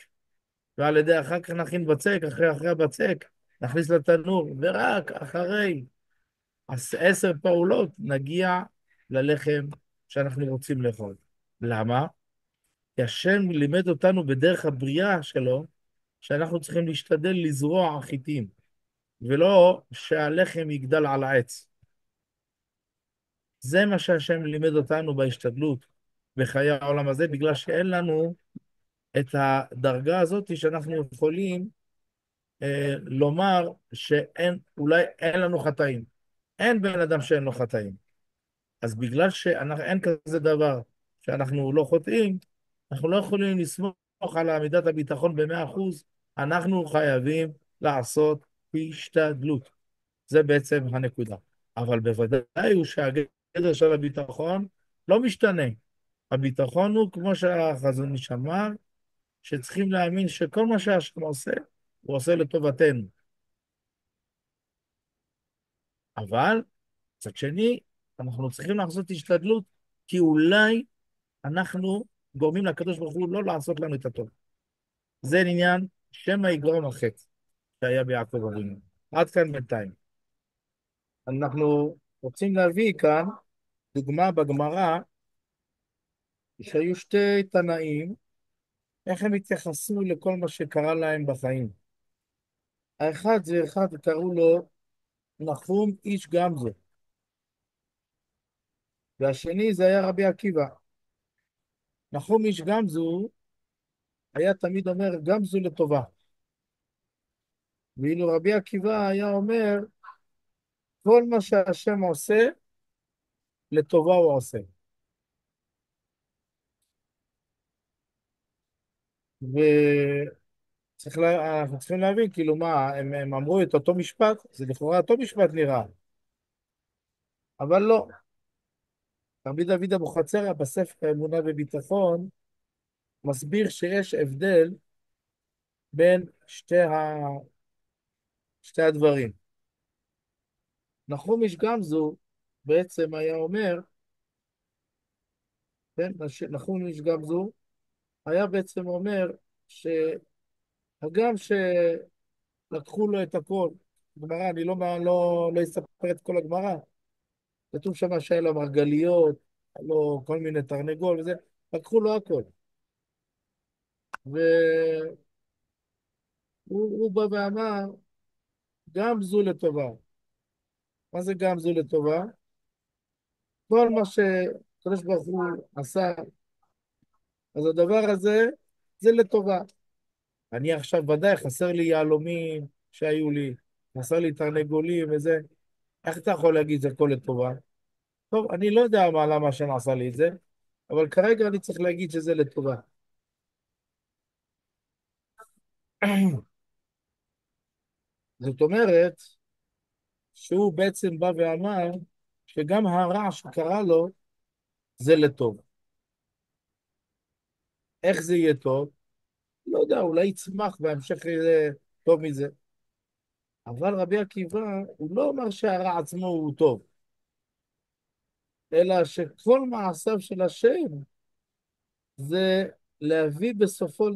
ועל ידי אחר כך נכין בצק, אחרי הבצק, נכניס לתנור, ורק אחרי 10 פעולות נגיע ללחם שאנחנו רוצים לאכול. למה? כי השם לימד אותנו בדרך הבריאה שלו, שאנחנו צריכים להשתדל לזרוע חיטים, ולא שהלחם יגדל על העץ. זה מה שהשם לימד אותנו בהשתדלות בחיי העולם הזה, בגלל שאין לנו את הדרגה הזאת שאנחנו יכולים לומר שאין, אולי אין לנו חטאים. אין בן אדם שאין לו חטאים. אז בגלל שאין כזה דבר שאנחנו לא חוטאים, אנחנו לא יכולים לסמוך על עמידת הביטחון במאה אחוז, אנחנו חייבים לעשות השתדלות. זה בעצם הנקודה. אבל בוודאי הוא שהגדר של הביטחון לא משתנה. הביטחון הוא, כמו שהחזון איש אמר, שצריכים להאמין שכל מה שהשם עושה, הוא עושה לטובתנו. אבל, מצד שני, אנחנו צריכים לעשות השתדלות, כי אולי אנחנו גורמים לקדוש ברוך הוא לא לעשות לנו את הטוב. זה עניין שמא יגרום החטא שהיה ביעקב אבינו. עד כאן בינתיים. אנחנו רוצים להביא כאן דוגמה בגמרא, שהיו שתי תנאים, איך הם התייחסו לכל מה שקרה להם בחיים. האחד זה אחד, קראו לו נחום איש גמזו. והשני זה היה רבי עקיבא. נחום איש גמזו היה תמיד אומר גמזו לטובה. ואילו רבי עקיבא היה אומר כל מה שהשם עושה, לטובה הוא עושה. אנחנו צריכים להבין, מה, הם אמרו את אותו משפט, זה לכאורה אותו משפט נראה. אבל לא. רבי דוד אבוחצירא בספר אמונה וביטחון, מסביר שיש הבדל בין שתי הדברים. נחום איש גמזו בעצם היה אומר, כן, נחום איש גמזו היה בעצם אומר שהגם שלקחו לו את הכל, גמרא, אני לא אספר את כל הגמרא, כתוב שם שהיה לו מרגליות, היה לו כל מיני תרנגול וזה, לקחו לו הכל. והוא בא ואמר גם זו לטובה. מה זה גם זו לטובה? כל מה שהקדוש ברוך הוא עשה, אז הדבר הזה, זה לטובה. אני עכשיו ודאי, חסר לי יהלומים שהיו לי, חסר לי תרנגולים וזה. איך אתה יכול להגיד זה הכל לטובה? טוב, אני לא יודע למה השם עשה לי את זה, אבל כרגע אני צריך להגיד שזה לטובה. זאת אומרת, שהוא בעצם בא ואמר, שגם הרע שקרה לו, זה לטוב. איך זה יהיה טוב? לא יודע, אולי יצמח בהמשך יהיה טוב מזה. אבל רבי עקיבא, הוא לא אומר שהרע עצמו הוא טוב, אלא שכל מעשיו של השם זה להביא בסופו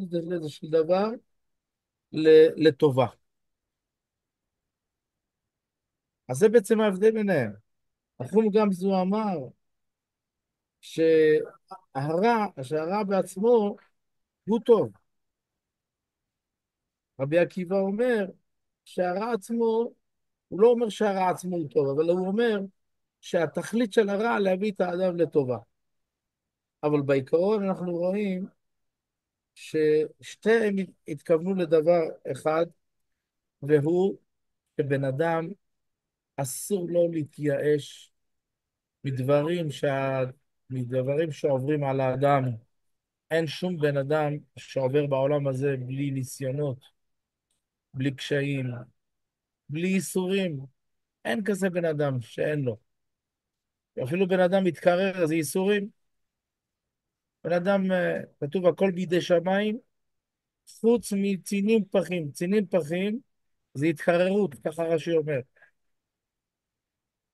של דבר לטובה. אז זה בעצם ההבדל ביניהם. נחום גמזו אמר שהרע בעצמו הוא טוב. רבי עקיבא אומר שהרע עצמו, הוא לא אומר שהרע עצמו הוא טוב, אבל הוא אומר שהתכלית של הרע להביא את האדם לטובה. אבל בעיקרון אנחנו רואים ששתיהם התכוונו לדבר אחד, והוא שבן אדם אסור לו להתייאש מדברים שעוברים על האדם. אין שום בן אדם שעובר בעולם הזה בלי ניסיונות, בלי קשיים, בלי ייסורים. אין כזה בן אדם שאין לו. אפילו בן אדם מתקרר, זה ייסורים. בן אדם, כתוב הכל בידי שמיים, חוץ מצינים פחים. צינים פחים זה התקררות, ככה רש"י אומר.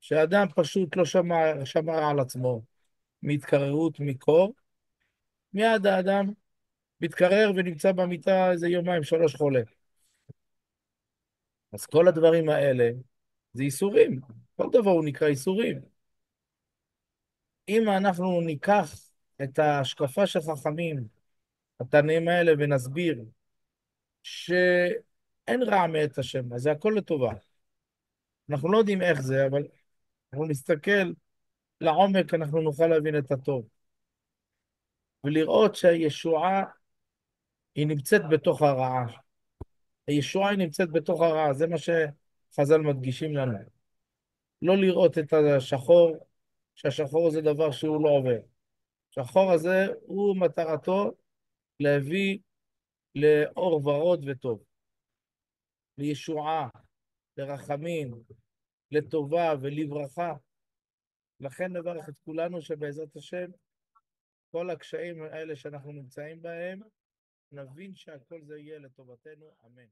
שאדם פשוט לא שמר על עצמו מהתקררות, מקור, מיד האדם מתקרר ונמצא במיטה איזה יומיים, 3 חולה. אז כל הדברים האלה זה ייסורים. כל דבר הוא נקרא ייסורים. אם אנחנו ניקח את ההשקפה של חכמים, התנאים האלה, ונסביר שאין רע מאת השם, אז זה הכל לטובה. אנחנו לא יודעים איך זה, אבל אנחנו נסתכל לעומק, אנחנו נוכל להבין את הטוב. ולראות שהישועה היא נמצאת בתוך הרעה. הישועה היא נמצאת בתוך הרעה, זה מה שחז"ל מדגישים לנו. לא לראות את השחור, שהשחור זה דבר שהוא לא עובר. השחור הזה הוא מטרתו להביא לאור ורוד וטוב. לישועה, לרחמים, לטובה ולברכה. לכן נברך את כולנו שבעזרת השם, כל הקשיים האלה שאנחנו נמצאים בהם, נבין שהכל זה יהיה לטובתנו, אמן.